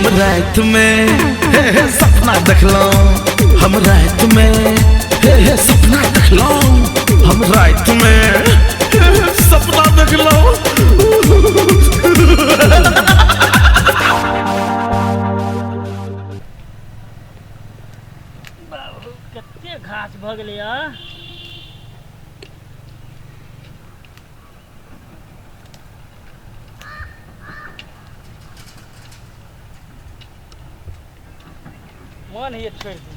हम रात में हे हे सपना देखलहुँ, हम रात में हे हे सपना देखलहुँ, हम रात में हे हे सपना देखलहुँ। बाबू कते घास भऽ गेलै आ मन होइए छोड़ि दी।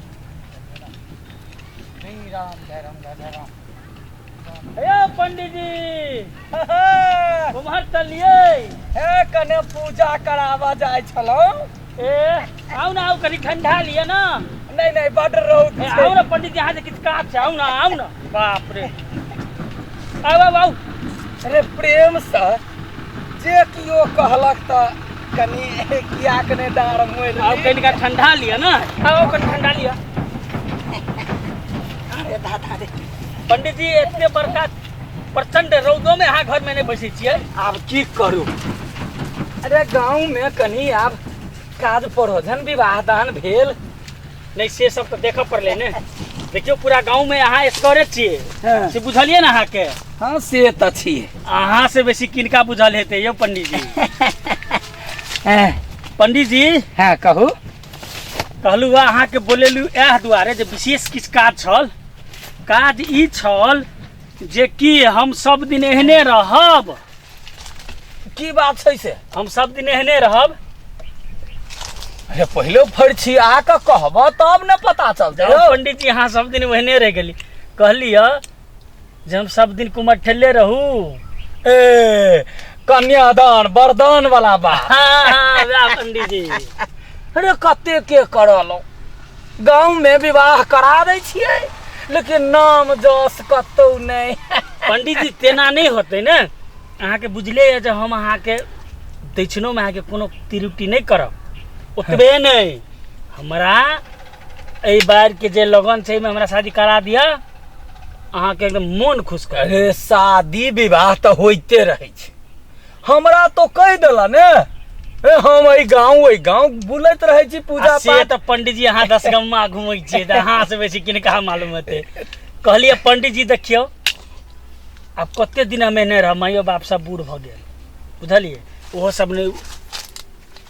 जय राम जय राम जय राम। हे पंडीजी, उम्हर चलिए। हे कने पूजा कराबऽ जाइ छलहुँ। ए आउ ना, आउ कनी ठंडा लिअ ना। नहीं नहीं, बड रौद ए, छै। आउ ना पंडीजी, अहाँ से किछु काज छै। आउ ना, आउ ना। बाप रे, आउ आउ आउ। अरे प्रेम से जे कियो कहलक तऽ कनी कियाक नहि डाँड़ मोड़ि आउ ली। कनिका ठंडा लिअ ना, आउ कनि ठंडा लिअ। अरे दादा रे। पंडीजी, एते बड़का प्रचंड रौदो में अहाँ घर में नहि बैसै छियै? आब की करू, अरे गाँव में कनी आब काज परोजन विवाह दान भेल नहि, से सब तऽ देखऽ पड़लै ने। देखियौ, पूरा गाँव में अहाँ एसगरे छियै। हाँ। से बुझलियै ने अहाँके? हाँ, से तऽ छियै। अहाँ से बेसी किनका बुझल हेतै यौ पंडीजी? हाँ। पंडीजी। हाँ, कहू। कहलू अहाँके बोलेलू इएह दुआरे जे विशेष किछु काज छल। काज ई छल जे कि हम सब दिन एहने रहब? की बात छै से? हम सब दिन एहने रहब? अरे पहिले फरिछिया कऽ कहब तब ने पता चलतै। जाउ पंडीजी, अहाँ सब दिन ओहने रहि गेली। कहलियै जे हम सब दिन कुमर ठेले रहू। ए कन्यादान वरदान वाला बात। हाँ हाँ, वएह पंडीजी। अरे कते के करलहुँ, गाँव में विवाह करा दै छियै लेकिन नाम जस कतौ नहि। पंडीजी, तेना नहि होतै ने। अहाँके बुझले यऽ जे हम अहाँके दक्षिणोमे अहाँके कोनो त्रुटि नहि करब। ओतबे नहि, हमरा एहि बारके जे लगन छै एहिमे हमरा शादी करा दिअ, अहाँके एकदम मोन खुश कर। अरे शादी विवाह तऽ होइते रहै छै। हमरा तो कहि देला ने, ए हम एहि गाँव ओहि गाँव बुलैत रहै छी पूजा आ से पाठ। तऽ पंडीजी अहाँ 10 गम्मा घुमै छियै तऽ अहाँ से बेसी किनका मालूम हेतै? कहलियै पंडीजी, देखियौ आब कते दिन हम एहने रहब, माइयो बाप सब बूढ़ भऽ गेल, बुझलियै? ओहो सब नहि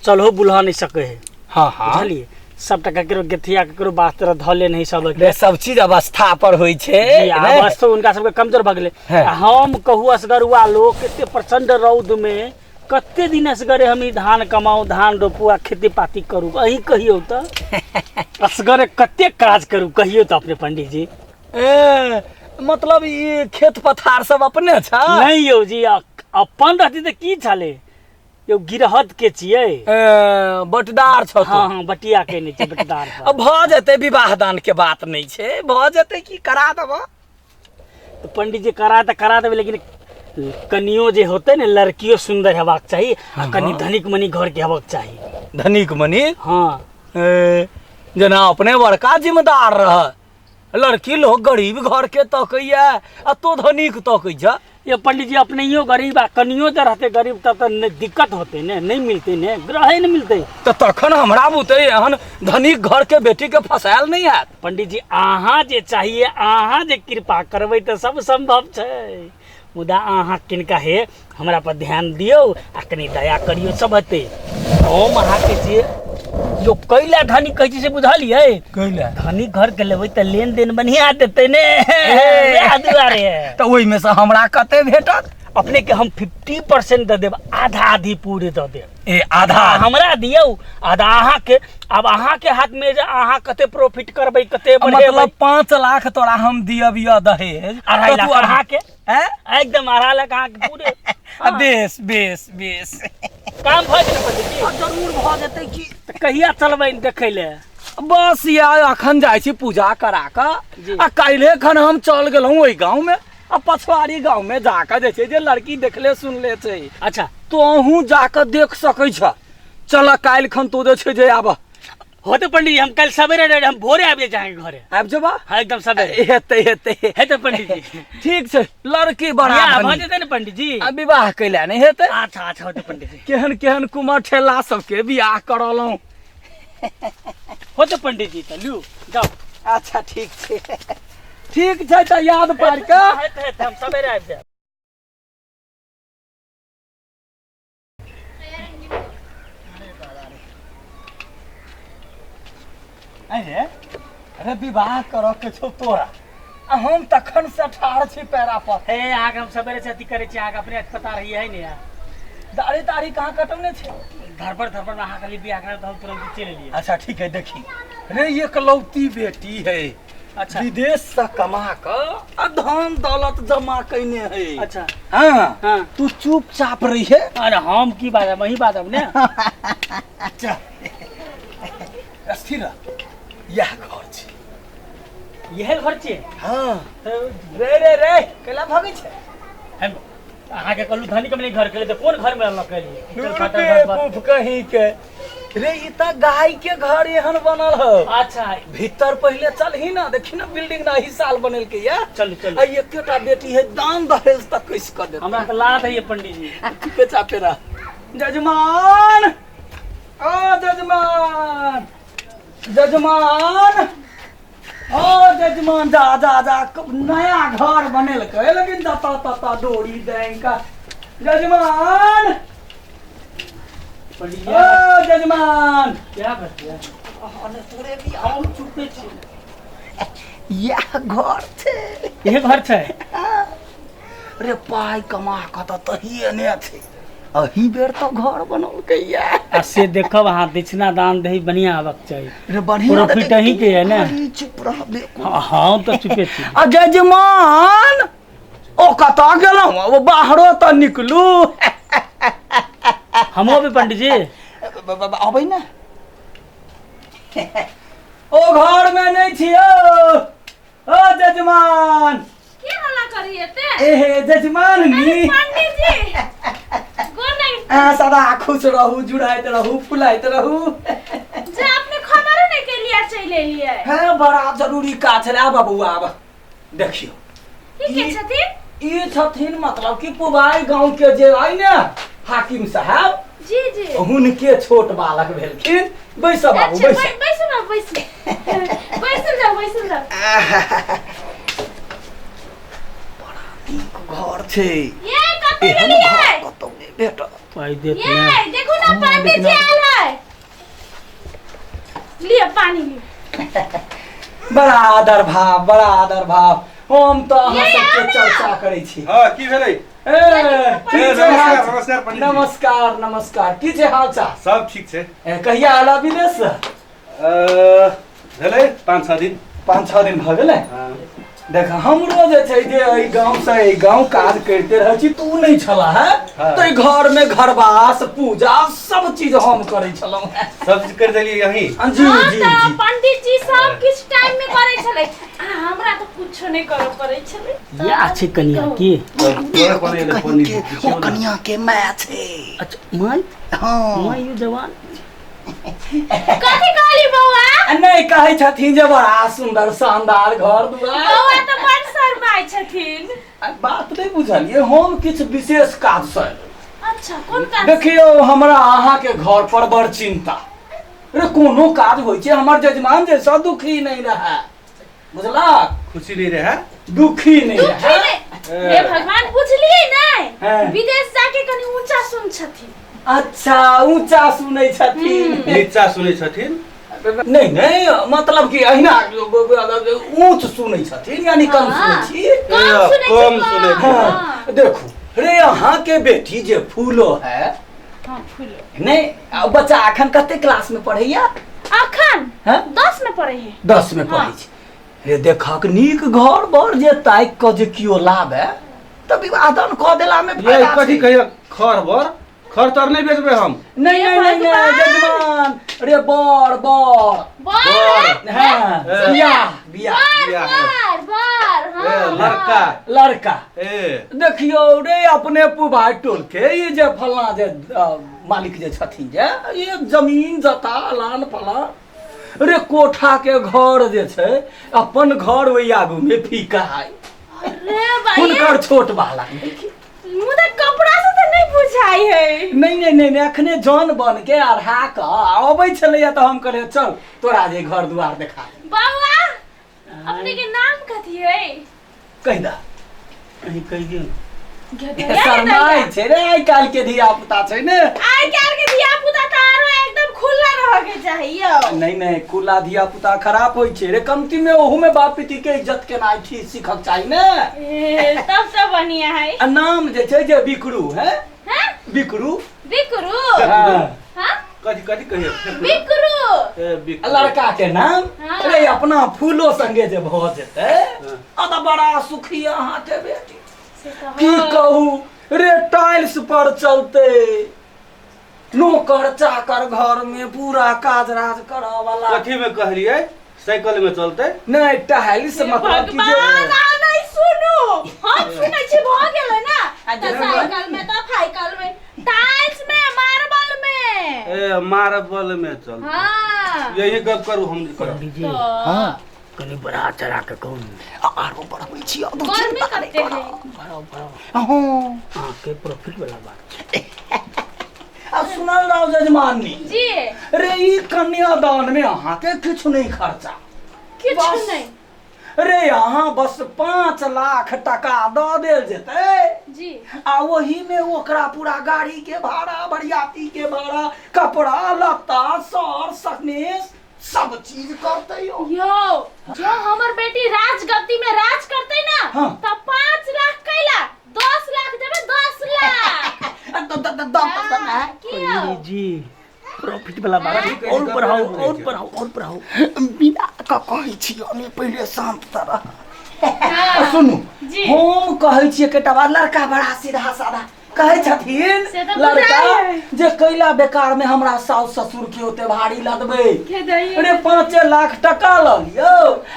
चलहो बुलह नहि सकै है। हाँ हाँ। बुझलियै, सबटा ककरो गेथिया ककरो बात तरह धऽ लेने है सब। रे सब चीज अवस्था पर होइ छै। जी, ने? अवस्था हुनका सबके कमजोर भऽ गेलै। हाँ। आ हम कहू असगरुआ लोक एते प्रचंड रौद में कते दिन असगरे हम ई धान कमाउ, धान रोपू आ खेती पाती करू? अहीं कहियौ तऽ असगरे कते काज करू, कहियौ तऽ अपने पंडीजी। ए मतलब ई खेत पथार सब अपने छ? नहीं यौ जी, अपन रहती तऽ की छलै यौ, गिरहत के छियै। ए, बटदार छ तू? हाँ हाँ, बटिया के नहि छै, बटदार पर। अब भऽ जेतै, विवाह दान के बात नहि छै, भऽ जेतै की, करा देबऽ। तऽ पंडीजी करा तऽ करा देबै, लेकिन कनियो जे होतै ने, लड़कियो सुन्दर हेबाक चाही आ कनि धनिक मनी घर के हेबाक चाही। धनिक मनी? हाँ। ए, जेना अपने बड़का जिम्मेदार रह, लड़की लोग गरीब घर के तकैया आ तो धनिक तकै छ। ये पंडीजी, अपनहियो गरीब आ कनियो जे रहतै गरीब तब तऽ नहि दिक्कत होतै ने, नहि मिलतै ने, ग्रहे नहि मिलतै। तऽ तखन हमरा बुते एहन धनिक घर के बेटी के फसायल नहि हैत। पंडीजी, अहाँ जे चाहिए, अहाँ जे कृपा करबै तऽ सब संभव छै, मुदा अहाँ किनका हे हमरा पर ध्यान दियौ आ कनि दया करियौ, सब हेतै। हम अहाँके जे जो कैला धनी कहै छै से बुझलियै? कैला धनी घर के लेबै तऽ लेन देन बढ़िया देतै ने, वएह दुआरे। तऽ ओहिमे से हमरा कते भेटत? अपने के हम 50% दऽ देब, आधा आधी पूरे दऽ देब। ए आधा हमरा दियौ, आधा अहाँके। आब अहाँके हाथ में जे अहाँ कते प्रॉफिट करबै, कते बढ़ेबै। मतलब 5 लाख तोरा हम दियबियऽ दहेज, 2.5 तऽ लाख तू अहाँके। हैं? एकदम 2.5 लाख अहाँके पूरे। आ बेस बेस बेस, काम भऽ गेलै पंडीजी। जरूर भऽ जेतै की। तऽ कहिया चलबै देखै लए? बस या अखन जाइ छी पूजा करा कऽ जी। आ काल्हि खन हम चल गेलहुँ ओहि गाँव में आ पछवाड़ी गाँव में जाकऽ जे छै जे लड़की देखले सुनले छै। अच्छा। तोहूँ जाकऽ देख सकै छ। चल काल्हि खन तू जे छै जे आबऽ। होते पंडीजी, हम काल्हि सवेरे रहे, हम भोरे आबि जाइ अहाँके घरे। आबि जेबा? हाँ, एकदम सवेरे। हेतै हेतै। हेतै पंडीजी। ठीक छै, लड़की बड़ा बियाह भऽ धनी। जेतै ने पंडीजी? आ विवाह कैला नहि हेतै? अच्छा अच्छा, होतै पंडीजी। केहन केहन कुमर ठेला सबके बियाह करलहुँ। होते पंडित जी तऽ लिउ जाउ। अच्छा ठीक छै, ठीक छै, तऽ याद पारि कऽ हेतै हेतै, हम सवेरे आबि जायब। अरे अरे, विवाह करऽ के छौ तोरा आ हम तखन से ठाढ़ छी पैरा पर। हे, अहाँके हम सवेरे से अथी करै छी, अहाँके अपने पता रही है ने। दाढ़ी ताढ़ी कहाँ कटौने छै? धरपड़ धरपड़ में अहाँ खाली बियाह करा तऽ हम तुरंत चलि एलियै। अच्छा ठीक है, देखी रे, एकलौती बेटी है। अच्छा। विदेश से कमा कऽ आ धन दौलत जमा कैने है। अच्छा। हाँ। हाँ। तू चुपचाप रही है। अरे हम की बाजब, वही बाजब ने। चल, स्थिर रह, इएह घर छै। इएह घर छियै? हाँ। तऽ रे रे रे, कैला भगै छै? हम अहाँके कहलहुँ धनी कमनी घर के, तऽ कोन घर में लऽ के एलियै? टूटल फाटल घर पर। बेवकूफ कहीं के रे, ई तऽ गाय के घर एहन बनल हो। अच्छा। भीतर पहिले चलही ना, देखी ना बिल्डिंग ना ही साल बनेलकै या। चलू चलू। आ एकेटा बेटी है, दान दहेज तक कस कऽ देत। हमरा तऽ लात है पंडित जी। चुपे चापे रह। जजमान, ओ जजमान, जजमान, ओ जजमान, जा जा जा, नया घर बनेलकै लेकिन जतऽ ततऽ डोरी बैंक। जजमान। पंडित जी। ओ जजमान। क्या करतियै? तोरे भी। हम चुपे छी। इएह घर छै। इहे घर छै? रे, पाइ कमा कऽ तऽ तहिए ने छै, एही बेर तऽ घर बनौलकै या। आ से देखब अहाँ, दक्षिणा दान दही बढ़िआँ आबक चाही। रे बढ़िया। प्रॉफिट अहीं के है ने? अरे चुप रह बेवकूफ। हाँ, हम तऽ चुपे छी। आ जजमान, ओ कतऽ गेलहुँ? ओ बाहरो तऽ निकलू। हमहूँ भी पंडित जी। अबै ने, ओ घरमे नहि छियौ ओ जजमान। के हल्ला करी एते? एहे जजमान नी। पंडित जी, गोर नहीं। अहाँ सदा खुश रहू, जुड़ाइत रहू, फुलाइत रहू। जे अपने खबरो नहीं के लिए चलि एलियै। हाँ, बड़ा जरूरी काज छलै। आब बौआ आब, देखियौ। ई के छथिन? ई छथिन मतलब कि पुबाई गांव के जे अइ ने हाकिम साहब। जी जी। हुनके छोट बालक भेलखिन। बैस बाबू। अच्छा। बैस। बैसू ना, बैसू, बैसू जाओ, बैसू जाओ। घर छै। ये कतऽ एहन गेलियै? घर कतौ नहि भेटत। पाइ देत ये ने? देखू ना, पंडित जी आयल है। लिअ पानी लिअ। बड़ा आदर भाव, बड़ा आदर भाव। हम तऽ अहाँ ये सबके आउ ना। चर्चा करै छी। हाँ, की भेलै? ए, की ए, छै नमस्कार, हाल? नमस्कार पंडित जी। नमस्कार नमस्कार। की छै हाल चाल? सब ठीक छै। ए, कहिया आयल विदेश से? भेलै 5-6 दिन। 5-6 दिन भऽ गेलै? हाँ। देख, हमरो जे छै जे एहि गाँव से एहि गाँव काज करिते रहै छी, तू नहि छला है। हाँ। तऽ घर में घरवास पूजा सब चीज हम करै छलहुँ हैं। सब चीज कर देलियै यहीं? हाँ, जी। हाँ, जी। तऽ जी। पंडित जी सब किछु टाइम में करै छलै आ हमरा तऽ कुछो नहि करऽ पड़ै छलै। इएह छै कनिया की? तब तोरा कोन एलै पंडित जी? ओ कनिया के माय छै। अच्छा, माय? हाँ। माय यो जवान। कथी कहली बौआ? आ नहि, कहै छथिन जे बड़ा सुंदर शानदार घर दुआर। बौआ तऽ बड़ शरमाइ छथिन। आ बात नहि बुझलियै, हम किछु विशेष काज से एलहुँ। अच्छा, कोन काज? देखियौ, हमरा अहाँके घर पर बड़ चिंता रे। कोनो काज होइ छै हमर जजमान जैसा दुखी नहीं रहे, बुझला? खुशी नहीं रहे? दुखी नहीं दुखी रहे। नहि। हे भगवान, बुझलियै नहि? हाँ। विदेश जाके कनि ऊँचा सुन छथिन। अच्छा, ऊँचा सुनै छथिन। नीचा सुनै छथिन। नहि नहि, मतलब कि अहिना ऊँच सुनै छथिन, यानी कम सुनै हाँ। छी। कम सुनै छी, कम सुनै छी। हाँ, देखू रे, अहाँके बेटी जे फूलो है। हाँ, फूलो। नहि, आ बच्चा अखन कते क्लास में पढ़ैया? अखन? हाँ? 10 में पढ़े है। 10 में पढ़ै छै। रे देखक, नीक घर बर जे ताकि कऽ जे केओ लाबे तऽ विवाह दान कऽ देला में ये फायदा कथी छै। कहिया खर बर खर तर नहीं बेचबै हम। नहीं नहीं नहीं नहीं। भगवान! जजमान रे, बर बर। बर। हाँ। ए। बियाह बियाह। बर। बियाह है। बर बर। ए, हाँ। लड़का। लड़का। ए। देखियौ रे, अपने पुबाइ टोल के ई जे फलना जे मालिक जे छथिन, जे ये जमीन जता अलान फलान रे, कोठा के घर जे छै, अपन घर ओहि आगू में फीका है। अरे भाई। हुनकर छोट बालक भेलखिन। मुदा कपड़ा से तऽ नहि बुझाई है। नहीं नहीं नहीं नहीं, अखने जन बन के अढ़ा के अबै छलैया तऽ हम कहलियै चल तोरा जे घर दुआर देखा बौआ अपने के नाम कथी है? कहि दह। अहीं कहि दियौ। गदया शरमाइ छै रे आइ काल्हि के धिया पुता छै ने। आइ काल्हि के धिया पुता तऽ आरो एकदम खुला रह के चाही यौ। नहीं नहीं, खुला धिया पुता खराब होइ छै रे, कमती में ओहू में बाप पिती के इज्जत केनाइ ठीक सीखक चाही ने। ए, तब तऽ बढ़िया है। आ नाम जे छै जे बिकरू है। हैं? बिकरू। बिकरू? हाँ। हाँ? कथी कथी कहियो? बिकरू। ए, बिकरू। लड़का के नाम। हाँ। रे अपना फूलो संगे जे भऽ जेतै आ तऽ बड़ा सुखी अहाँ के बेटी। से तऽ की हँ। कहू रे, टाइल्स पर चलते, नौकर चाकर घर में पूरा काज राज करऽ वाला। कथी में कहलियै? साइकिल में चलते? नहीं, टाइल्स हे मतलब कि जे भगवान, आ नहीं सुनू, हम सुनै छी भऽ गेलै ना तऽ साइकिल में तऽ फाइकल में, टाइल्स में, मार्बल में। ए, मार्बल में चलते। हाँ। यही गप करू, हम नहीं करब। पंडीजी हाँ। कनि बढ़ा चढ़ा के कहू ने। आरो बढ़बै छी, आरो गर्मी चिंता नहि कते करब। है। बढ़ाउ बढ़ाउ। हँ। अहाँके प्रॉफिट वाला बात छै। आ सुनल राव जजमानी जी। रे, ई कन्यादान में अहाँके किछु नहीं खर्चा। किछु बस। नहीं। रे अहाँ बस 5 लाख टका दऽ देल जेतै जी। आ ओही में ओकरा पूरा गाड़ी के भाड़ा, बरियाती के भाड़ा, कपड़ा लत्ता, सर सनेस सब चीज करतै यौ। यो जो हमर बेटी राजगद्दी में राज करतै ना, हाँ। त 5 लाख कैला 10 लाख देबै, 10 लाख। द- द- द- द- द- द- हाँ, की यौ? पंडीजी प्रॉफिट वाला बात छै। और बढ़ाउ और बढ़ाउ और बढ़ाउ। बिना कऽ कहै छी ने, पहिले शांत तऽ रह। सुनू, जी। हम कहै छियै एकटा बात, लड़का बड़ा सीधा साधा कहै छथिन से तऽ लड़का बुझाइ है। जे कैला बेकार में हमरा साउस ससुर के ओते भारी लदबै। के दैयै? अरे 5 लाख टका लऽ लियौ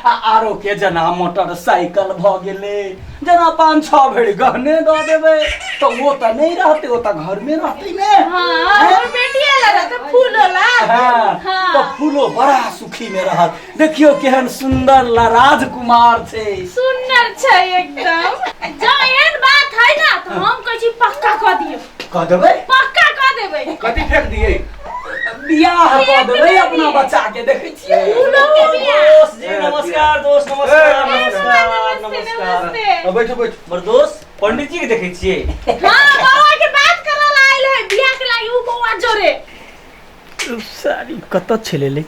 आ आरो के जेना मोटरसाइकिल भऽ गेलै, जेना 5-6 भरि गहने दऽ देबै तऽ ओ तऽ नहि रहतै, ओ तऽ घरमे रहतै ने। हाँ, हमर बेटी आला रहतै फूल वाला। हाँ, हाँ। तऽ फूलो बड़ा सुखी में रहत। देखियौ केहन सुंदर ला राजकुमार छै। सुंदर छै एकदम। जो एहन बात है ना तो हम कहै छी पक्का कऽ दियौ। कऽ देबै? पक्का कऽ देबै। कथी फेंक दियै? बियाह कऽ देबै अपना बच्चा के, देखै छियै। फूलो के बियाह। दोस्त जी नमस्कार, दोस्त नमस्कार। ए, नमस्कार। नमस्ते। नमस्कार। नमस्ते। आ, बैठू बैठू। हमर दोस्त पंडित जी के देखै छियै? हाँ, बौआ के बात करऽ ला आयल है बियाह के लागी उ बौआ जोरे। सारी कतऽ चलि एलै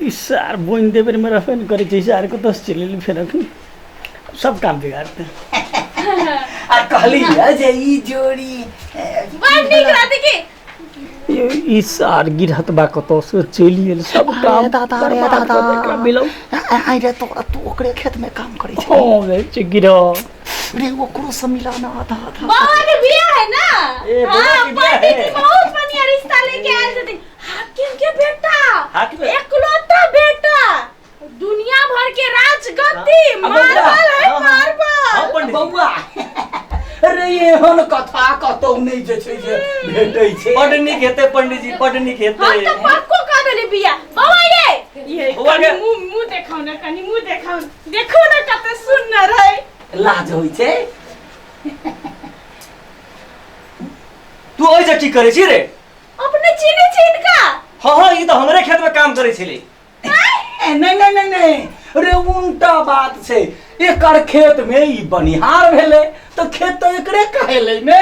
ई सार? बोनि देबे मे रहबे ने करै छै। ई सार कतऽ से चलि एलै? फेर अखन सब काम बिगाड़तै। आ कहलियै जे ई जोड़ी बड़ नीक रहतै की? ई सार गिरहतबा कतऽ से चलि गेल, सब काम दादा रे बर्बाद दादा। कऽ देलक। एकरा मिलौ। आइ रे तोरा, तू ओकरे खेत में काम करै छै? हँ रे, छै गिरह रे ओकरो से मिलाना आधा आधा। बौआ के बियाह है ना। ए, बौआ हाँ, के बियाह पंडित है। जी बहुत बढ़िया रिश्ता लेके आयल छथिन। हाकिम के बेटा। हाकिम के- एकलौता बेटा, दुनिया भर के राजगद्दी। हाँ, मार्बल है। हाँ, हाँ। मार्बल। हाँ, पंडित जी। बौआ रे, एहन कथा कतौ नहि जे छै जे भेटै छै। बड नीक हेतै पंडित जी, बड नीक हम हेतै। तो पक्को कह देली बियाह। बौआ ये बौआ कनी के- मुंह मुंह देखाउ ना, कनी मुंह देखाउ, देखो ना कते सुंदर है। लाज होइ छै। तू ओहि जे की करै छी रे? अपने चीनी छीन का। हाँ हाँ, ई तऽ हमरे खेत में काम करै छलै। ए, नहीं नहीं नहीं नहीं रे, उल्टा बात छै। एकर खेत में ई बनिहार भेलै तऽ खेत तऽ एकरे कहेलै ने।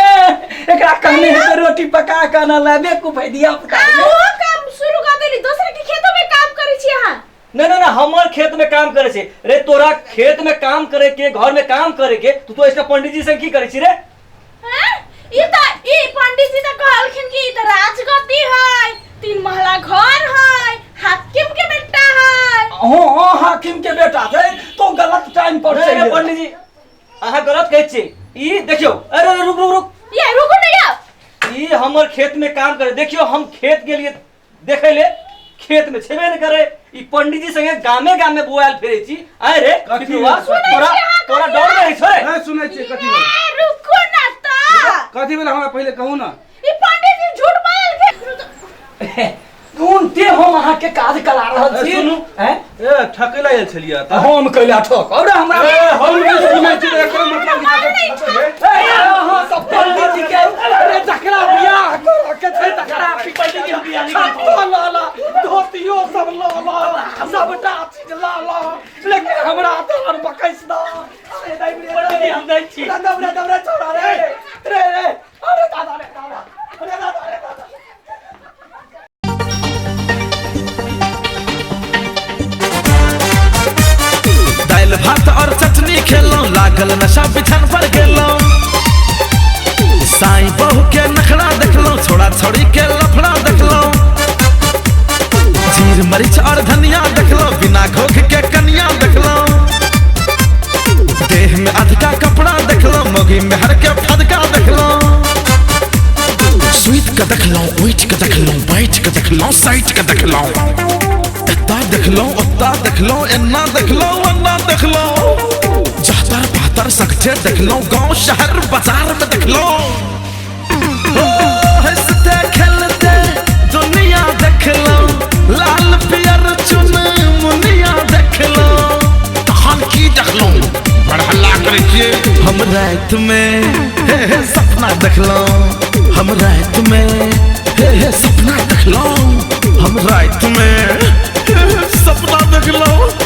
एकरा कहने हेतै रोटी पका कऽ अनल बेवकूफ है धिया पुता। आ वो काम शुरू कर देली, दोसर के खेतों में काम करै छी अहाँ। नहीं नहीं नहीं, हमर खेत में काम करे छै रे। तोरा खेत में काम करे के, घर में काम करे के, तू तो ऐसा पंडित जी से की करे छी रे? हैं? ई त ई पंडित जी त कहलखिन कि ई त राजगद्दी है, 3 महला घर है, हाकिम के बेटा है। हाँ, हाकिम के बेटा छै तो गलत टाइम पर नहीं, चलि नहीं, गेल। पंडित जी अहाँ गलत कहै छियै। ई देखियौ, अरे अरे, रुक रुक रुक। ये रुकू ने यौ। ई हमर खेत में काम करे। देखियौ, हम खेत गेलियै देखै ले, खेत में छेबे नहि करे। ई पंडित जी संगे गामे गामे बौआयल फिरै छी। आय रे कथी? पिटुआ, सुनै तोरा छी अहाँ? तोरा कथी? डर रहै छौ रे? नहि सुनै छियै, कथी भेल? ए, रुकू ना त। कथी भेल, हमरा पहिले कहू ना। ई पंडित जी झूठ बोललखिन। उनटे हम अहाँ अहाँ के काज करा रहल छी। सुनू। हैं? ए ठकै ला आयल छलियै तऽ। हम कैला ठक अरे हमरा ए हम नहि सुनै छी तऽ एकर मतलब कि ए, अहाँ सब पंडित जी के अरे जकरा बियाह करऽ के छै तकरा पंडित जी हम बियाह नहि करब। छत्तो लऽ ला, धोतियो सब लऽ ला, सबटा चीज लऽ ला, लेकिन हमरा तोहर बकैस दऽ। अरे दाइ रे, पंडित जी हम दै छी। रे दब रे दब रे छोड़ा रे रे रे, अरे दादा रे दादा, अरे दादा रे दादा। दालि भात और चटनी खेलौं, लागल नशा बिछान पर गेलौं। साईं बहू के नखरा देखलौं, छोड़ा छोड़ी के लफड़ा देखलौं। जीर मरीच और धनिया देखलौं, बिना घोघ के कनिया देखलौं। देह में अधका कपड़ा देखलौं, मोगी में हर के फदका देखलौं। सुति के देखलौं, उठि के देखलौं, बैठ के देखलौं, सटि के देखलौं। एता देखलौं, ओता देखलौं, एना देखलौं, ओना देखलौं। जहतर पातर सगठे देखलौं, गांव शहर बाजार में देखलौं। ओ, हंसते खेलते दुनिया देखलौं, लाल पियर चुन मुनिया देखलौं। तहन की देखलौं? बड़ हल्ला करै छियै। हम राति में हे हे सपना देखलौं, हम राति में हे हे सपना देखलौं, हम राति में हे हे सपना देखलौं।